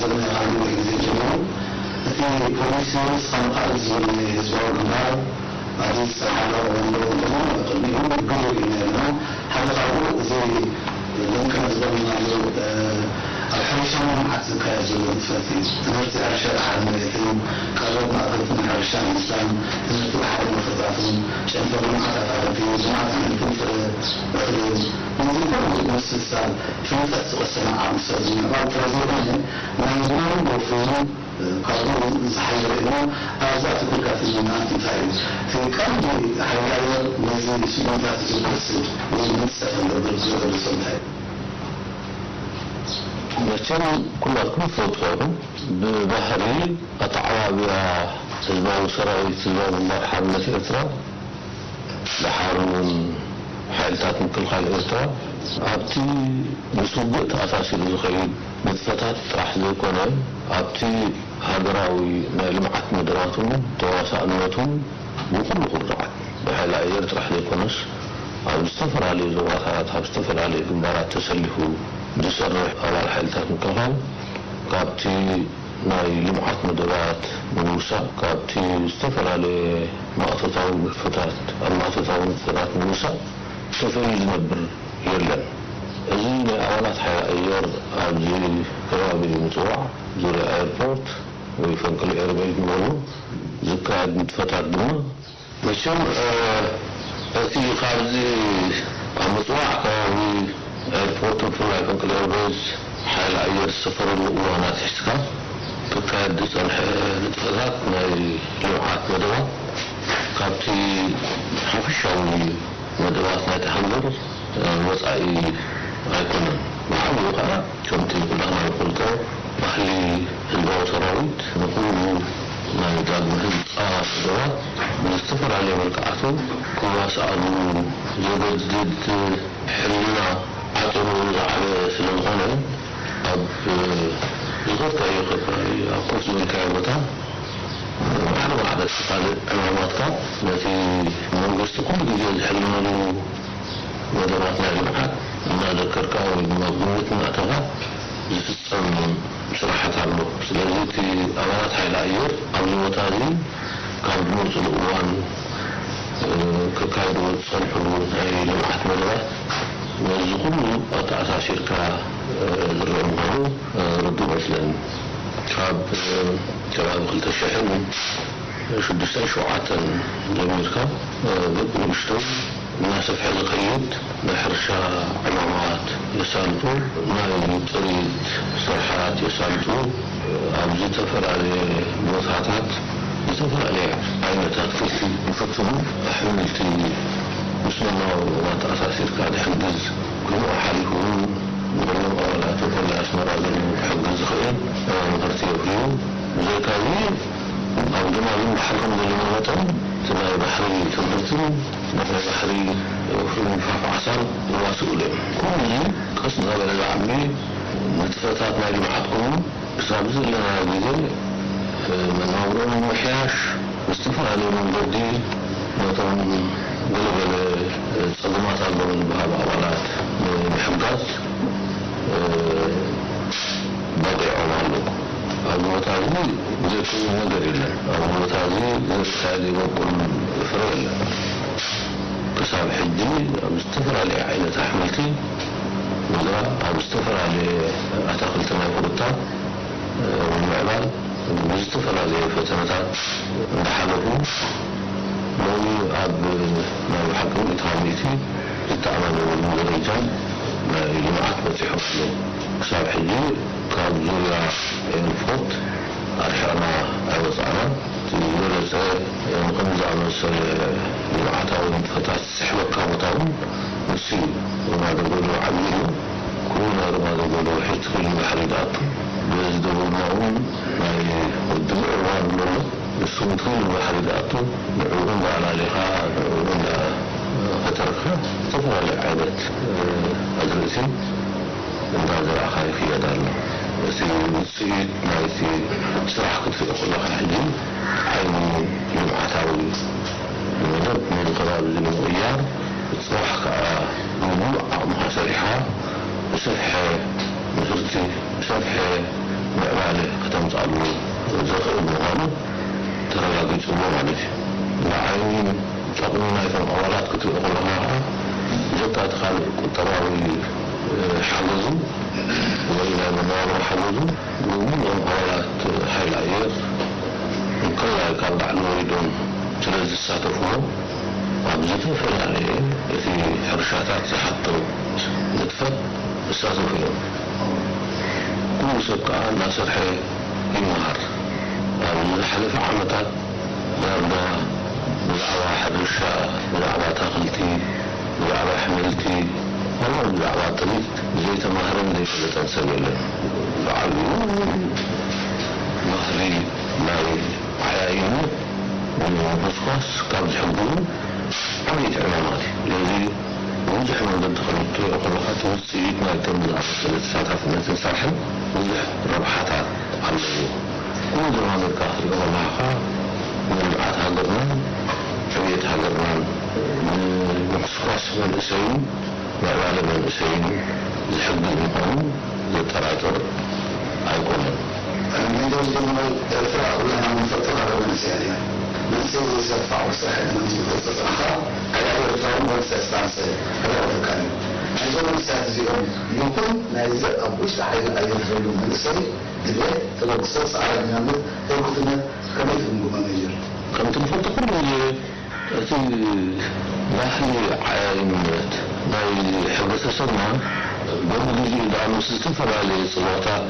ዝነበረሉ ግዜ ጀሚሩ፣ እቲ ፖሊሲ ንስኻ ንኻልእ ዝብል ናይ ህዝባዊ ግንባር ኣብዚ ዝሰርሓሉ እዋን ዶ እንተኾነ ቅድሚኡ ግልል ኢልና ኣለና። ሓደ ካብኡ እዚ ልምቀ ዝበልናሉ፣ እ፣ ኣብ ሕርሻ ልምዓት ዝካየድ ዘሎ ንጥፈት እዩ። ትምህርቲ ሕርሻ ደሓር መሬትን ቀረብ ማእቶትን ሕርሻ ምስላም፣ ትምህርቲ ብሓደ መርትዖታትን ጨንፈር ልምዓት ኣታኽልቲ፣ ልምዓት ኣሕምልትን ፍረ እኽልን፣ ነዚ ኩሉ ምስልሳል ፍልጠት ዝቐሰመ ዓቕሚ ሰብ ንምዕባል ጥራይ ዘይኮነ፣ ናይ ማንጎ ፍርያት ካብኡ ዝሓየለ እሞ፣ ኣብዛ ኣተኲርካ ትምና እንታይ እዩ? እቲ ቀንዲ ሓይሊ ኣየር ነዚ ስጉምታት እዚ ክወስድ ወይ ምንሳፈ ዝገብር ዘሎ ሰብ እንታይ እዩ? መቸም ኩላትኩም ትፈልጡ ኢኹም። ብባህሪ ኣተዓባብያ ህዝባዊ ሰራዊት፣ ህዝባዊ ግንባር ሓርነት ኤርትራ፣ ደሓር እውን ሓይልታት ምክልኻል ኤርትራ ኣብቲ ምስ ውግእ ተኣሳሲሩ ዝኸይድ ንጥፈታት ጥራሕ ዘይኮነ፣ ኣብቲ ሃገራዊ ናይ ልምዓት መደባቱን ተዋሳእነቱን ብኹሉ ኩርናዓት፣ ብሓይሊ ኣየር ጥራሕ ዘይኮነስ፣ ኣብ ዝተፈላለዩ ዞባታት፣ ኣብ ዝተፈላለዩ ግንባራት ተሰሊፉ ዝሰርሕ ኣባል ሓይልታት ምክልኻል፣ ካብቲ ናይ ልምዓት መደባት ንምውሳእ፣ ካብቲ ዝተፈላለየ ማእቶታዊ ንጥፈታት፣ ኣብ ማእቶታዊ ንጥፈታት ንምውሳእ ተፈልዩ ዝነብር የለን። እዚ ናይ ኣባላት ሓይሊ ኣየር ኣብዚ ከባቢ ምጽዋዕ፣ ዙርያ ኤርፖርት ወይ ፈንቅል ኤርቤዝ ንበሎ ዝካየድ ንጥፈታት ድማ፣ መቸም፣ እ፣ እቲ ካብዚ ኣብ ምጽዋዕ ከባቢ ኤርፖርት፣ ብፍላይ ፈንቅል ኤርቤዝ፣ ሓይሊ ኣየር ዝሰፈረሉ እዋን ኣትሒዝካ ክካየድ ዝጸንሐ ንጥፈታት ናይ ልምዓት መደባት፣ ካብቲ ሓፈሻዊ መደባት ናይቲ ሃገር፣ እ፣ ወጻኢ ኣይኮነን። ብዓቢኡ ከኣ፣ ከምቲ ኩላትና ንፈልጦ፣ ባህሊ ህዝባዊ ሰራዊት ንኹሉ ናይ ዳግመ ህንጻ መደባት ብዝተፈላለየ መልክዓቱ ክዋስኣሉ ዘገድድ ሕልና ዓጸብኡ ዝዓበ ስለ ዝኾነ፣ ኣብ ዝኸድካዮ ከባቢ፣ ኣብ ኮፍ ዝበልካዮ ቦታ፣ ማዕረ ማዕረ እቲ ካልእ ዕማማትካ ነቲ መንግስቲ ኩሉ ግዜ ዝሕልመሉ መደባት ናይ ልምዓት እናዘከርካ ወይ ድማ ግምት እናእተኻ ዝፍጸም ስራሓት ኣሎ። ስለዚ እቲ ኣባላት ሓይሊ ኣየር ኣብዚ ቦታ እዚ ካብ ዝመፅሉ እዋን፣ እ፣ ከካይድዎ ዝፀንሑ ናይ ልምዓት መደባት ነዚ ኩሉ ኣተኣሳሲርካ፣ እ፣ ዝረአ ምዃኑ፣ እ፣ ርዱእ ይመስለኒ። ካብ፣ እ፣ ከባቢ ክልተ ሽሕን ሽዱሽተን ሸውዓተን ጀሚርካ፣ እ፣ በብንእሽቶይ እናሰፍሐ ዝኸይድ ናይ ሕርሻ ዕማማት የሳልጡ፣ ናይ ጥሪት ስርሓት የሳልጡ። ኣብ ዝተፈላለየ ቦታታት ዝተፈላለየ ዓይነት ኣትክልቲ ይፍትኑ። ኣሕምልቲ ምስ መነባብሮና ተኣሳሲርካ ዝሕግዝ ኮይኑ፣ ሓሊፉ እውን ንኹሎም ኣባላት ወከላይ ኣስመራ ዘሎ ክሕግዝ ዝኽእል ምህርቲ የፍርዩ። ብዘይካዚ ኣብ ገማግም ባሕሪ ከም ዘለና መጠን፣ እቲ ናይ ባሕሪ ትምህርትን ናይ ባሕሪ ወፍሪ ምንፋፍ ዓሳን የዋስኡሉ እዮም። ኩሉ እዚ ቀስ እናበለ ዝዓቢ ንጥፈታት ናይ ልምዓት ኮይኑ፣ ክሳብ ዘለናዮ ግዜ መነባብሮኦም ንምምሕያሽ ብዝተፈላለየ መንገዲ ነቶም ገለገለ ጸገማት ኣለዎም ዝበሃሉ ኣባላት ንምሕጋዝ በቒዖም ኣለዉ። ኣብዚ ቦታ እዚ ዘይከውን ነገር የለን። ኣብዚ ቦታ እዚ ዘካየደ ይበቁል ፍረ የለን። ክሳብ ሕጂ ኣብ ዝተፈላለየ ዓይነት ኣሕምልቲ፣ ነዛ ኣብ ዝተፈላለየ ኣታኽልቲ ናይ ፍሩታ ንምዕባል ብዝተፈላለየ ፈተነታት እንዳሓለፉ፣ ሎሚ ኣብ ናይ ብሓቂ ሚእቲ ካብ ሚእቲ ዝተኣማመነሉ ደረጃን ናይ ልምዓት በፂሖም ኣለዉ። ክሳብ ሕጂ ካብ ዙርያ ኤርፖርት ኣርሒቕና ኣይወፃእናን። እቲ ዝበለፀ ንከምዚ ዝኣመሰለ ልምዓታዊ ንጥፈታት ዝስሕበካ ቦታ እውን ንሱ እዩ። ሩባ ደጎሎ ዓብዪ እዩ። ኩሉ ናይ ሩባ ደጎሎ ሕጂ ትግርኛ ባሕሪ ዝኣቱ፣ በዚ ደጎልና እውን ናይ ወዲ ምዕዋር ኣሎ። ንሱ ትግርኛ ባሕሪ ዝኣቱ፣ ንዕኡ እንዳኣላሊኻ፣ ንዕኡ እንዳፈጠርካ፣ ዝተፈላለዩ ዓይነት ኣዝርእቲ እንዳዘራእኻ ይኽየድ ኣሎ። እቲ ውፅኢት ናይቲ ስራሕ ክትሪኦ ከለኻ፣ ሕጂ ዓይኒ ልምዓታዊ መደብ ነዚ ከባቢ እዚ ንምቕያር፣ ጽባሕ ከኣ ብምሉእ ዓቕምኻ ሰሪሕኻ፣ ብሰፍሐ ምህርቲ፣ ብሰፍሐ ምዕባለ ክመፅኣሉ ዘኽእል ምዃኑ ተረጋጊፁ ኣሎ ማለት እዩ። ንዓይ ጠቕሚ ናይቶም ኣባላት ክትሪኦ ከለኻ ከዓ ብጀካ እቲ ካልእ ቁጠባዊ ሓገዙ ወይ ናይ መነባብሮ ሓገዙ፣ እዞም ኣባላት ሓይሊ ኣየር ከላይ ካብ ላዕሊ ወሪዶም ስለ ዝሳተፍዎ፣ ኣብ ዝተፈላለየ እቲ ሕርሻታት ዝሓቶ ንጥፈት ይሳተፉ እዮም። ኩሉ ሰብ ከዓ እናሰርሐ ይመሃር። ኣብ ዝሓለፈ ዓመታት ዳርጋ ብዛዕባ ሕርሻ፣ ብዛዕባ ኣታኽልቲ፣ ብዛዕባ ኣሕምልቲ፣ ከምኡውን ብዛዕባ ጥሪት ዘይተማህረን ዘይፈለጠን ሰብ የለን። ብዓቢኡ ባህሊ ናይ ዓያይነት ንምኹስኳስ ካብ ዝሕግዙ ዓበይቲ ዕማማት እዩ። ስለዚ ብብዙሕ መንገዲ ከም እትሪኦ ከለኻ፣ እቲ ውፅኢት ናይቶም ዝኣመሰለ ተሳታፍነትን ስራሕን ብዙሕ ረብሓታት ኣለዎ። ኩሉ ደማሚርካ ክትሪኦ ከለኻ ከዓ ንልምዓት ሃገርናን ዕብየት ሃገርናን ንምኹስኳስ መንእሰይን ምዕባለ መንእሰይን ዝሕግዝ ምዃኑ ዘጠራጥር ኣይኮነን። ሜጀር ጀነራል፣ ኤርትራ ኩላና ንፈልጦ ሃገር መንእሰያት እያ። መንእሰይ ዘይሰርሕ ኣብ ስራሕ ዕድል ምስ ዝፈጥር ጥራሕ ከዓ ዕዳጋ ኤርትራ እውን ወዲ ዕስራን ሰለስተ ዕዳጋ ኣፍሪቃን እዩ። ናይዞም መንእሰያት እዚኦም ይኹን ናይዚ ኣብ ውሽጢ ሓይሊ ኣየር ዘሎ መንእሰይ ድሌት፣ ተበግሶ፣ ጻዕራምነት፣ ህርኩትነት ከመይ ትግምግሞ ሜጀር? ከምቲ ንፈልጦ ኩሉ ግዜ እቲ ባህሊ ዓያይነት ናይ ሕብረተሰብና በብግዚኡ ደኣ ምስ ዝተፈላለየ ጽልዋታት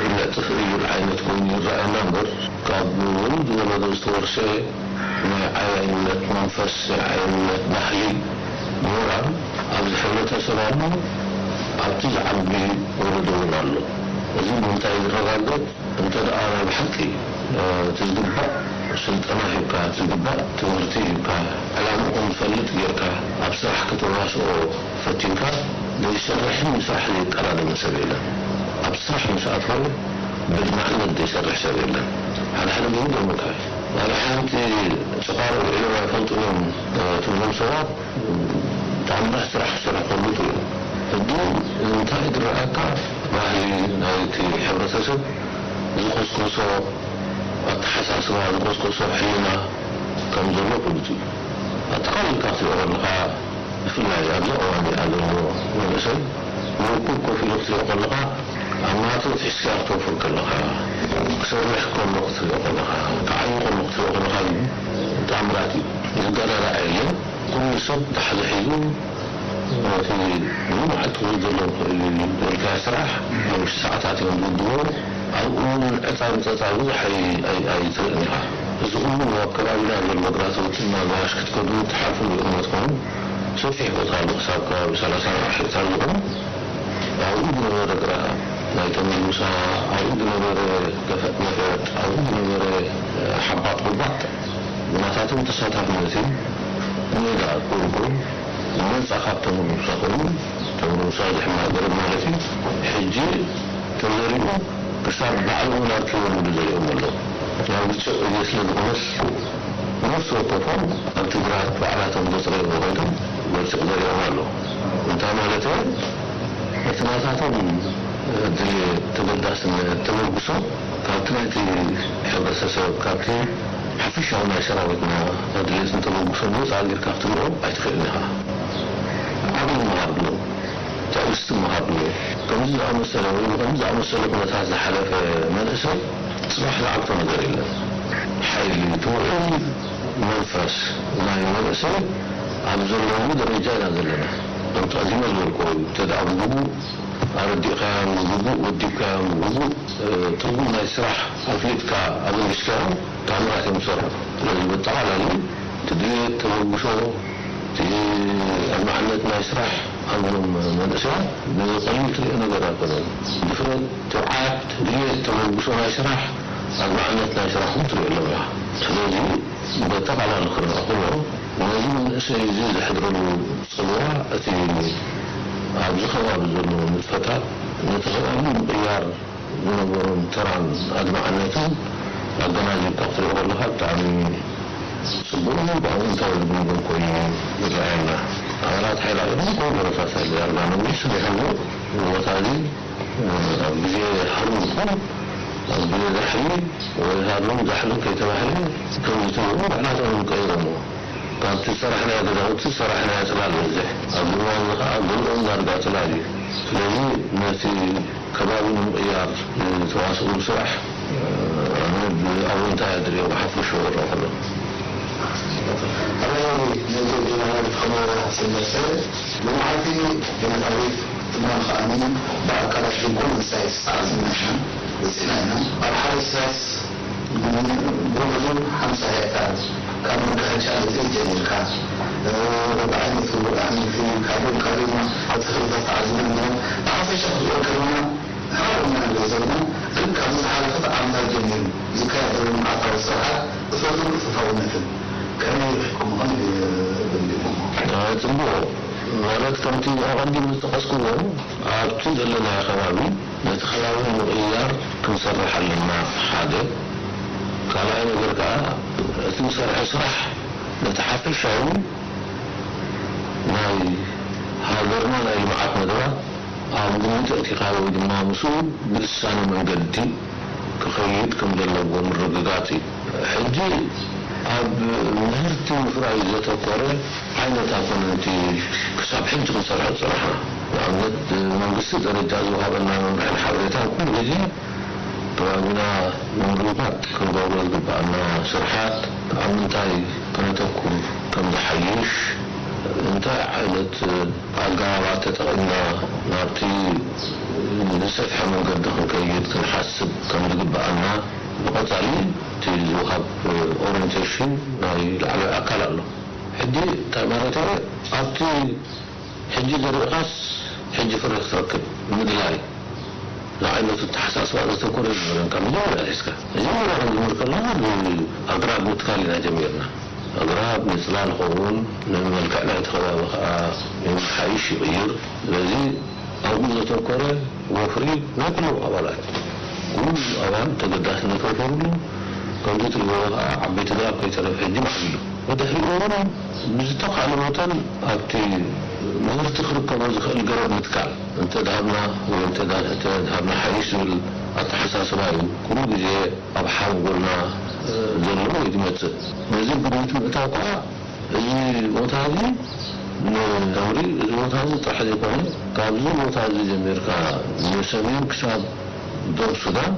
ይምዕጥፍ እዩ ዓይነት ኮይኑ ይረኣየና እምበር፣ ካብ ወለዲ ወለዶ ዝተወርሰ ናይ ዓያይነት መንፈስ፣ ናይ ዓያይነት ባህሊ፣ ሞራል ኣብዚ ሕብረተሰብ ኣሎ፣ ኣብቲ ዝዓቢ ወለዶ እውን ኣሎ። እዚ ብምንታይ እዩ ዝረጋገጽ? እንተ ደኣ ናይ ብሓቂ፣ እ፣ እቲ ዝግባእ ስልጠና ሂብካ፣ እቲ ዝግባእ ትምህርቲ ሂብካ፣ ዕላምኡ ከም ዝፈልጥ ጌርካ፣ ኣብ ስራሕ ከተዋስኦ ፈቲንካ፣ ዘይሰርሕን ንስራሕ ዘይቀዳደምን ሰብ የለን። ኣብ ስራሕ ምስ ኣተወ፣ ብድማዕነት ዘይሰርሕ ሰብ የለን። ሓደ ሓደ ግዜ ይገርመካ እዩ። ዋላ ሓንቲ ጭቓ ረዊዕሎም ኣይፈልጡን እዮም፣ እ፣ ትብሎም ሰባት፣ ተኣምራት ስራሕ ክሰርሑ ከለዉ ትሪኦም። ሕጂ እንታይ ዝረኣየካ? ባህሊ ናይቲ ሕብረተሰብ ዝኮስኮሶ ኣተሓሳስባ፣ ዝኮስኮሶ ሕልና ከም ዘሎ ፍሉጥ እዩ። ኣጠቓሊልካ ክትሪኦ ከለኻ፣ ብፍላይ ኣብዚ እዋን እዚኣ ዘሎ መንእሰይ፣ ንውኩል ኮፍ ኢሉ ክትሪኦ ከለኻ፣ ኣብ ናቱ ሒዝካ ክትወፍር ከለኻ፣ ክሰርሕ ከሎ ክትሪኦ ከለኻ፣ ክዓዪ ከሎ ክትሪኦ ከለኻ፣ ተኣምራት እዩ። ዝገዳዳ የለን። ኩሉ ሰብ ተሓዛሒዙ፣ እቲ ሙሉ መዓልቲ ክውል ዘሎ ዝኽእል እዩ። ውልቃ ስራሕ ኣብ ውሽጢ ሰዓታት እዮም ዝውድዎ። ኣብኡ እውን ዕፃ ምፀፃ ብዙሕ ኣይ-፣ ኣይ-፣ ኣይትርእን ኢኻ። እዚ ኩሉ ኣብ ከባቢና ዘሎ ግራቶት እናጋሽ ክትከዱ ትሓልፉ እሞ ትኾኑ። ሰፊሕ ቦታ ኣሎ፣ ክሳብ ከባቢ ሰላሳ ኣርባዕተ ሄክታር ዝኾኑ፣ ኣብኡ ዝነበረ ግራታ ናይ ተመልሙሳ፣ ኣብኡ ዝነበረ ገፈጥ መፈጥ፣ ኣብኡ ዝነበረ፣ እ፣ ሓባጥ ጉባጥ፣ ናታቶም ተሳታፍነት እዩ። ሜዳ ክውግኡ፣ ነፃ ካብ ተመልሙሳ ኮይኑ፣ ተመልሙሳ ዝሕማቕ ገረብ ማለት እዩ። ሕጂ ተዘሪኡ ክሳብ ባዕሎም እውን ኣርኪቦም ዝዘሪኦም ኣለዉ። ያው ብርጭቕ ግዜ ስለ ዝኾነስ፣ ነፍሲ ወከፎም ኣብቲ ግራት ባዕላቶም ዘጽረይዎ ኮይኖም በርጭቕ ዘሪኦም ኣለዉ። እንታይ ማለት እዩ? እቲ ናታቶም ድሌት፣ ተገዳስነት፣ ተበግሶ ካብቲ ናይቲ ሕብረተሰብ፣ ካብቲ ሓፈሻዊ ናይ ሰራዊትና ድሌትን ተበግሶን ወጻኢ ጌርካ ክትሪኦ ኣይትኽእልን ኢኻ። ዓቢ ምሃር ኣሎ፣ ትዕግስቲ ምሃር ኣሎ። ከምዚ ዝኣመሰለ ወይ ብኸምዚ ዝኣመሰለ ኩነታት ዝሓለፈ መንእሰይ ጽባሕ ዝዓግቶ ነገር የለን። ሓይሊ እቲ ውዑይ መንፈስ ናይ መንእሰይ ኣብ ዘለውሉ ደረጃ ኢና ዘለና። ከምቲ ቀዲመ ዝበልክዎ እዩ። እንተ ደኣ ብግቡእ ኣረዲእካዮም፣ ብግቡእ ወዲብካዮም፣ ብግቡእ፣ እ፣ ትርጉም ናይ ስራሕ ኣፍሊጥካ ኣበጊስካዮም፣ ተኣምራት እዮም ዝሰርሑ። ስለዚ በጠቓላሊ እቲ ድሌት፣ ተበግሶ፣ እቲ ኣድማዕነት ናይ ስራሕ ኣብዞም መንእሰያት ብቐሊል ትሪኦ ነገር ኣይኮነን። ድፍረት፣ ትብዓት፣ ድሌት፣ ተበግሶ ናይ ስራሕ፣ ኣድማዕነት ናይ ስራሕ እውን ትሪኦ ኣለኻ። ስለዚ በጠቓላሊ ክረኣ ከሎ፣ ነዚ መንእሰይ እዚ ዘሕድረሉ ጽልዋ፣ እቲ ኣብዚ ከባቢ ዘሎ ንጥፈታት፣ ነቲ ከባቢ ንምቕያር ዝነበሮም ተራን ኣድማዕነትን ኣገናዚብካ ክትሪኦ ከለኻ፣ ብጣዕሚ ጽቡቕ እዩ። ብኣወንታዊ ዝግምገም ኮይኑ ይረኣየና። ኣባላት ሓይሊ ኣየር እውን ከምኡ ተመሳሳሊ ዳርጋ ነዊሕ ሰሪሖምሉ። እዚ ቦታ እዚ፣ እ፣ ኣብ ግዜ ሃሩር ይኹን ኣብ ዛሕሊ ወይ ሃሎም ዛሕልን ከይተባህለ ከም ዝትብሉ ባዕላቶም እዮም ቀይሮምዎ። ካብቲ ዝሰራሕናዮ ገዛውቲ ዝሰራሕናዮ ጽላል በዝሕ። ኣብዚ እዋን እዚ ከኣ ገሊኦም ዳርጋ ጽላል እዩ። ስለዚ ነቲ ከባቢ ንምቕያር ዝተዋስኡ ስራሕ ኣነ ብኣወንታ እየ ዝርእዮ፣ ብሓፈሽኡ ክረኣ ከለኹ። ኣበይ ነዚ ጀነራል ተኸበረ ሓሰን መሰል ብመዓልቲ ብነፋሪት ትማል ከኣኒ ብኣካላት ድንኩል ምሳይ ዝተዓዘብና ኢና፣ በጺሕና ኢና። ኣብ ሓደ ሳስ ጉዕዞ ሓምሳ ሄክታር ካብ መጋሃጫ ልዕሊ ጀሚርካ፣ በብዓይነቱ ኣሕምልቲ፣ ካልእ ካልእ ተኽልታት ተዓዚብና ኢና። ብሓፈሻ ክትሪኦ ከለና፣ ንሓደ እሞ ንብሎ ዘለና፣ ግን ካብ ዝሓለፈት ዓመታት ጀሚሩ ዝካየድ ዘሎ ልምዓታዊ ስራሓት ብትኹረትን ቅልጡፋውነትን ከመይ ርኢኹምዎ? ከመይ ገምጊምኩሞ? ኣይ፣ ጽቡቕ። ማለት ከምቲ ኣቐዲሙ ዝጠቐስኩዎ፣ ኣብቲ ዘለናዮ ከባቢ ነቲ ከባቢ ንምቕያር ክንሰርሕ ኣለና፣ ሓደ። ካልኣይ ነገር ከኣ፣ እቲ ንሰርሖ ስራሕ ነቲ ሓፈሻዊ ናይ ሃገርና ናይ ልምዓት መደባት ኣብ ግምት ኣእቲኻ ወይ ድማ ምስኡ ብልሳነ መንገዲ ክኸይድ ከም ዘለዎ ምርግጋጽ እዩ። ሕጂ ኣብ ምህርቲ ምፍራይ ዘተኮረ ዓይነት ኣይኮነን እቲ ክሳብ ሕጂ ክንሰርሖ ዝጸናሕና። ንኣብነት፣ ብመንግስቲ ደረጃ ዝወሃበና መምርሕን ሓበሬታን ኩሉ ግዜ ከባቢና ንምርግጋጽ ክንገብሮ ዝግብኣና ስርሓት ኣብ ምንታይ ከነተኩር ከም ዝሓይሽ፣ እንታይ ዓይነት ኣገባባት ተጠቒምና ናብቲ ዝሰፍሐ መንገዲ ክንከይድ ክንሓስብ ከም ዝግብኣና ብቐጻሊ እቲ ዝወሃብ ኦሪየንቴሽን ናይ ላዕለዋይ ኣካል ኣሎ። ሕጂ እንታይ ማለት እዩ? ኣብቲ ሕጂ ዘሪእኻስ ሕጂ ፍረ ክትረክብ ምድላይ ዝዓይነቱ ኣተሓሳስባ ዘተኮረ ዝነበረን ካብ መጀመርያ ሒዝካ። መጀመርያ ክንጅምር ከለና ብኣግራብ ምትካል ኢና ጀሚርና። ኣግራብ ምጽላል ኸውን፣ ንመልክዕ ናይቲ ከባቢ ኸኣ ንምሓይሽ ይቕይር። ስለዚ ኣብኡ ዘተኮረ ወፍሪ ናይ ኩሎም ኣባላት፣ ኩሉ ኣባል ተገዳስነት ወፈርሉ። ከምዚ ትሪእዎ ኸኣ ዓበይቲ ኣግራብ ከይተረፈ ሕጂ ማዕቢሉ። ብድሕሪኡ እውን ብዝተኻእለ መጠን ኣብቲ ምህርቲ ክርከቦ ዝኽእል ገረብ ምትካል እንተ ድሃብና ወይ እንተ ዳ-፣ እንተ ድሃብና ሓይሽ ዝብል ኣተሓሳስባ እዩ ኩሉ ግዜ ኣብ ሓንጎልና፣ እ፣ ዘሎ ወይ ዝመጽእ። ነዚ ግምት ምእታው ከኣ እዚ ቦታ እዚ ንተምሪ፣ እዚ ቦታ እዚ ጥራሕ ዘይኮነ፣ ካብዚ ቦታ እዚ ጀሚርካ ንሰሜን ክሳብ ዶብ ሱዳን፣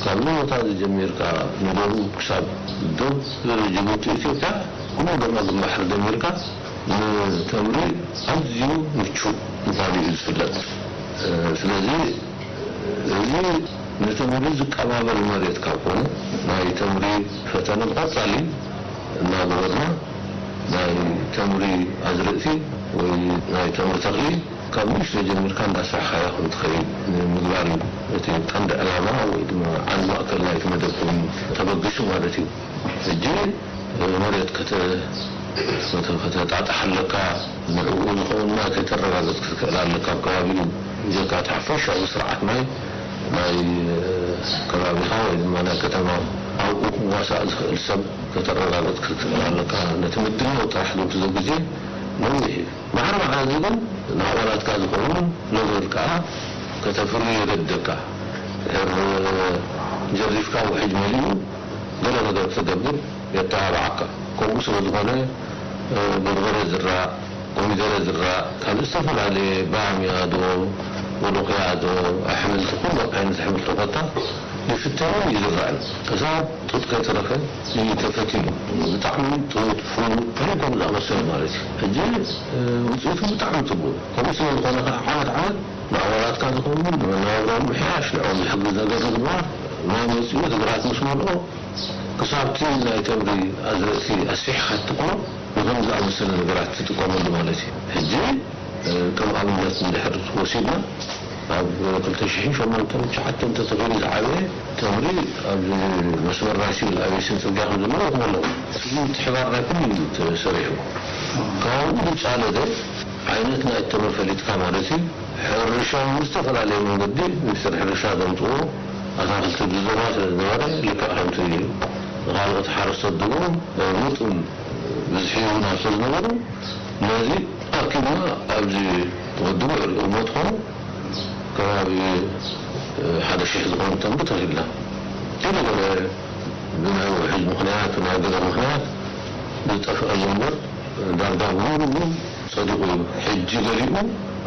ካብዚ ቦታ እዚ ጀሚርካ ንደቡብ ክሳብ ዶብ ጅቡቲ ኢትዮጵያ፣ ኩሉ ገማግም ባሕሪ ጀሚርካ ንተምሪ ኣዝዩ ምቹእ ምዃኑ እዩ ዝፍለጥ። ስለዚ እዚ ንተምሪ ዝቀባበል መሬት ካብ ኮነ፣ ናይ ተምሪ ፈተነ ብቐጻሊ እናገበርና፣ ናይ ተምሪ ኣዝርእቲ ወይ ናይ ተምሪ ተኽሊ ካብ ንእሽቶ ጀሚርካ እንዳስፋሕካዮ ከም ትኸይድ ንምግባር እዩ እቲ ቀንዲ ዕላማ ወይ ድማ ዓንዲ ማእከል ናይቲ መደብ ኮይኑ ተበጊሱ ማለት እዩ። ሕጂ መሬት ከተ-፣ ከተ-፣ ከተጣጥሕ ኣለካ፣ ንዕኡ ዝኸውን ማይ ከተረጋግጽ ክትክእል ኣለካ። ኣብ ከባቢኡ ብጀካ እቲ ሓፈሻዊ ስርዓት ማይ ናይ ከባቢኻ ወይ ድማ ናይ ከተማ ኣብኡ ክዋሳእ ዝኽእል ሰብ ከተረጋግጽ ክትክእል ኣለካ። ነቲ ምድላው ጥራሕ ግን ትዘግዜ ነዊሕ እዩ። ማዕረ መዓዝ ግን ንኣባላትካ ዝኸውን ነገር ከኣ ከተፍሪ የገድደካ። ድሕር ጀሪፍካ ውሕጅ መሊኡ ገለ ነገር ክትገብር የተባብዓካ። ከምኡ ስለ ዝኾነ፣ እ፣ በርበረ ዝራእ፣ ኮሚደረ ዝራእ፣ ካልእ ዝተፈላለየ ባምያ ዶ፣ ቦሎኽያ ዶ፣ ኣሕምልቲ፣ ኩሉ ዓይነት ኣሕምልቲ ኮታ ይፍተንን ይዝራእን። ክሳብ ጡጥ ከይተረፈ እዩ ተፈቲኑ። ብጣዕሚ ጡጥ፣ ፉል፣ ገለ ከምኡ ዝኣመሰለ ማለት እዩ። ሕጂ፣ እ፣ ውፅኢቱ ብጣዕሚ ፅቡቅ። ከምኡ ስለ ዝኾነ ከዓ ዓመት ዓመት ንኣባላትካ ዝኸውን ንመነባብሮኦም ምሕያሽ ንዕኦም ዝሕግዝ ነገር ምግባር፣ ማይ መፂኡ እቲ ግራት ምስ መልኦ ክሳብቲ ናይ ተምሪ ኣዝርእቲ ኣስፊሕካ ትትክሎ ንከም ዝኣመሰለ ነገራት ትጥቀመሉ ማለት እዩ። ሕጂ፣ እ፣ ከም ኣብነት እንድሕር ወሲድና ኣብ ክልተ ሽሕን ሸሞንተን ትሽዓተን ተተኺሉ ዝዓበየ ተምሪ ኣብ መስመር ናይ ሲቪል ኣቪየሽን ፅርግያ ከም ዘሎ ይኹም ኣለዉ። እዚ ምትሕባር ናይ ኩሉ እዩ ተሰሪሑ። ካብኡ ዝጫለደ ዓይነት ናይ ተምሪ ፈሊጥካ ማለት እዩ። ሕርሻ እውን ዝተፈላለየ መንገዲ ሚኒስትሪ ሕርሻ ዘምፅዎ ኣታክልቲ ብዞባ ስለ ዝነበረ ልክዕ ከምቲ ንኻልኦት ሓረስቶት ድግሞ ምጡን ብዝሒ እውን ኣብ ስለ ዝነበሩ ነዚ ኣኪብና ኣብዚ ወዲ ውዕል እሞ ትኾኑ ከባቢ ሓደ ሽሕ ዝኾኑ ተምሪ ተኺልና። ገለ ብናይ ውሕጅ ምኽንያት፣ ብናይ ገለ ምኽንያት ዝጠፍአሉ እምበር፣ ዳርጋ ብሙሉኡ ጸዲቑ እዩ። ሕጂ ገሊኡ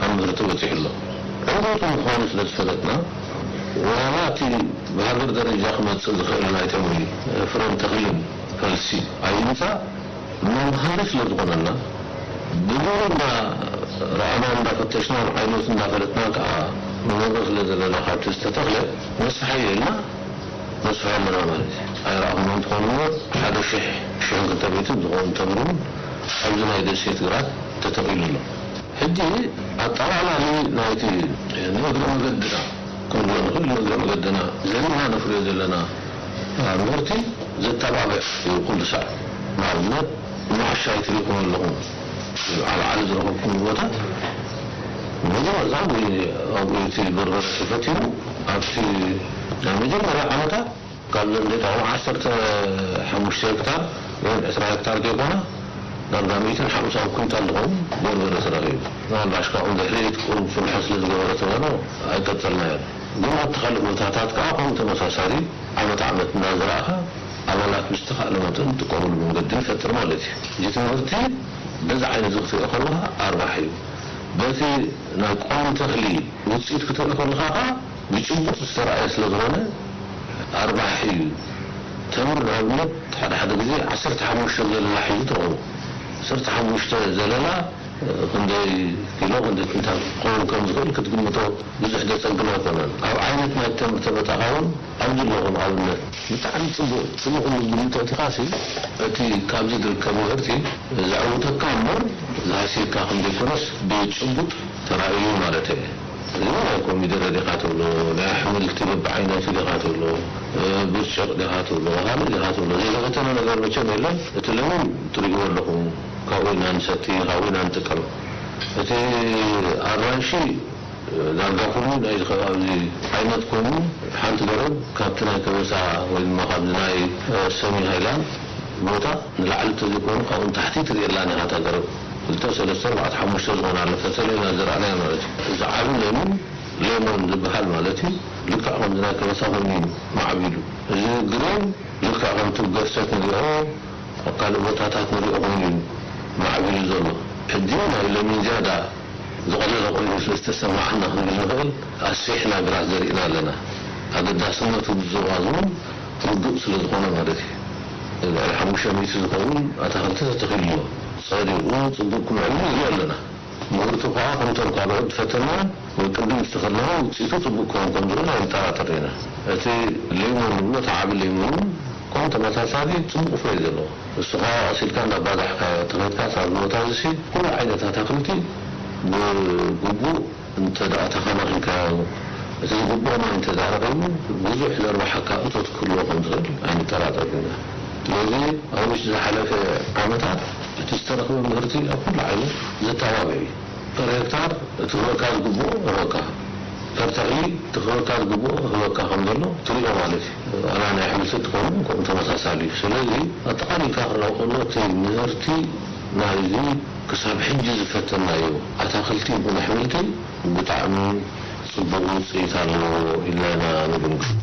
ኣብ ምህርቲ በጺሑ ኣሎ። ዕንወቱ ምዃኑ ስለ ዝፈለጥና፣ ዋላ እቲ ብሃገር ደረጃ ክመጽእ ዝኽእል ናይ ተምሪ ፍረን ተኽልን ፈልሲ ኣይምጻእ፣ መምሃሪ ስለ ዝኾነና፣ ብሙሉ እንዳ ረኣና፣ እንዳ ፈተሽና፣ ብዓይነቱ እንዳ ፈለጥና ከኣ ንነብሮ ስለ ዘለና፣ ካብቲ ዝተተኽለ ንስሓዮ ኢልና ነስፍሖ ኣለና ማለት እዩ። ኣይረኣኹሞን ትኾኑ እሞ፣ ሓደ ሽሕ፣ ሽሕን ክልተ ሚእትን ዝኸውን ተምሪ እውን ኣብዚ ናይ ደሴት ግራት ተተኺሉ ኣሎ። ሕጂ ኣጠቓላሊ ናይቲ ንእግረ መገድና ክንብሎ ንኽእል፣ ንእግረ መገድና ዘሪእና ነፍርዮ ዘለና ምህርቲ ዘተባብዕ እዩ ኩሉ ሳዕ። ንኣብነት፣ ማሕሻይ ትሪእኹም ኣለኹም፣ ዓልዓሊ ዝረኸብኩም ቦታ፣ መጀመርታ ኣብኡ እቲ በርበረ ተፈቲኑ፣ ኣብቲ ናይ መጀመርያ ዓመታት ካብ ዘንዴታኦም ዓሰርተ ሓሙሽተ ሄክታር ወይ ዕስራ ሄክታር ከይኮና፣ ዳርጋ ሚእትን ሓምሳን ኩንታል ዝኸውን በርበረ ተረኺቡ። ምናልባሽ ካብኡ ድሕሪት ቁሩብ ፍልሖ ስለ ዝገበረ ተበሎ ኣይቀጸልናዮን። ግን ኣብቲ ካልእ ቦታታት ከኣ ከምኡ ተመሳሳሊ ዓመት ዓመት እናዘራእኻ ኣባላት ብዝተኻእለ መጠን ዝጥቀሙሉ መንገዲ ንፈጥር ማለት እዩ። እዚ ትምህርቲ በዚ ዓይነት እዚ ክትሪኦ ከለኻ ኣርባሕ እዩ። በቲ ናይ ቋሚ ተኽሊ ውጽኢት ክትርኢ ከለኻ ከኣ ብጭቡጥ ዝተራእየ ስለ ዝኾነ ኣርባሒ እዩ። ተምር ንኣብነት ሓደ ሓደ ግዜ ዓሰርተ ሓሙሽተ ዘለላ ሒዙ ትረኽቦ። ዓሰርተ ሓሙሽተ ዘለላ ክንደይ ኪሎ፣ ክንደይ ኩንታል ክኸውን ከም ዝኽእል ክትግምቶ ብዙሕ ዘጸግም ኣይኮነን። ኣብ ዓይነት ናይ ተምር ተመጻኻ እውን ኣብዚ ኣለኹም ኣብነት። ብጣዕሚ ጽቡቕ፣ ጽቡቕ ክንብል ግምቶ ኣእቲኻሲ፣ እቲ ካብዚ ዝርከብ ምህርቲ ዘዕውተካ እምበር ዝሃስየካ ከም ዘይኮነስ ብጭቡጥ ተራእዩ ማለተይ። እዚ ናይ ኮሚደረ ዲኻ ትብሎ፣ ናይ ኣሕምልቲ በብዓይነቱ ዲኻ ትብሎ፣ እ፣ ብርጭቕ ዲኻ ትብሎ፣ ካልእ ዲኻ ትብሎ፣ ዘይተፈተነ ነገር መቸም የለን። እቲ ለሚን ትርእይዎ ኣለኹም፣ ካብኡ ኢና ንሰቲ፣ ካብኡ ኢና ንጥቀም። እቲ ኣራንሺ፣ እ፣ ዳርጋ ኩሉ ናይዚ ከባቢ ዓይነት ኮይኑ፣ ሓንቲ ገረብ ካብቲ ናይ ከበሳ ወይ ድማ ካብዚ ናይ፣ እ፣ ሰሚ ሃይላንድ ቦታ ንላዕሊ እንተዘይኮይኑ፣ ካብኡ ንታሕቲ ትርእየላን ኢኻ እታ ገረብ። ክልተ፣ ሰለስተ፣ ኣርባዕተ፣ ሓሙሽተ ዝኾና ኣሎ፣ ፈተለ ኢና ዘራእናዮ ማለት እዩ። እዚ ዓቢ ለሚን፣ ሌሞን ዝበሃል ማለት እዩ። ልክዕ ከምዚ ናይ ከበሳ ኮይኑ እዩ ማዕቢሉ። እዚ ግሬን ልክዕ ከምቲ ገርሰት ንሪኦ፣ ኣብ ካልእ ቦታታት ንሪኦ ኮይኑ እዩ ማዕቢሉ ዘሎ። ሕጂ ናይ ለሚን ዝያዳ ዝቐለለ ኮይኑ ስለ ዝተሰማዓና ክንብል ንኽእል፣ ኣስፊሕና ግራት ዘሪእና ኣለና። ኣገዳስነቱ ብዞባ እውን ርዱእ ስለ ዝኾነ ማለት እዩ። ልዕሊ ሓሙሽተ ሚእቲ ዝኸውን ኣታኽልቲ ተተኺሉ ኣሎ። ጸዲቑ ጽቡቕ ክምዕብል ንርኢ ኣለና። ምህርቱ ከኣ ከምቶም ካልኦት ዝፈተና ወይ ቅድም ዝተኸልና ውጽኢቱ ጽቡቕ ክኸውን ከም ዝኽእል ኣይንጠራጠር ኢና። እቲ ሌሞን ንብሎ፣ እቲ ዓቢ ሌሞን እውን ከምኡ ተመሳሳሊ ጽቡቕ ፍረ እዩ ዘለዎ። ንሱ ከኣ ቀሲልካ እንዳባዛሕካዮ እንተኸድካ፣ ኣብዚ ቦታ እዚሲ ኩሉ ዓይነት ኣታኽልቲ ብግቡእ እንተ ደኣ ተኸናኺንካዮ፣ እቲ ዝግብኦ ማይ እንተ ደኣ ረኺቡ፣ ብዙሕ ዘርባሓካ እቶት ክህልዎ ከም ዝኽእል ኣይንጠራጠርን ኢና። ስለዚ፣ ኣብ ውሽጢ ዝሓለፈ ዓመታት እቲ ዝተረኽበ ምህርቲ ኣብ ኩሉ ዓይነት ዘተባብዕ እዩ። ፐር ሄክታር እቲ ክህበካ ዝግብኦ ህበካ፣ ፐር ተኽሊ እቲ ክህበካ ዝግብኦ ህበካ ከም ዘሎ ትሪኦ ማለት እዩ። ዋላ ናይ ኣሕምልቲ እንትኾኑ ከምኡ ተመሳሳሊ እዩ። ስለዚ፣ ኣጠቓሊልካ ክረኣ ከሎ፣ እቲ ምህርቲ ናይዚ ክሳብ ሕጂ ዝፈተናዮ ኣታኽልቲ ይኹን ኣሕምልቲ ብጣዕሚ ጽቡቕ ውጽኢት ኣለዎ ኢልና ኢና ንግምግም።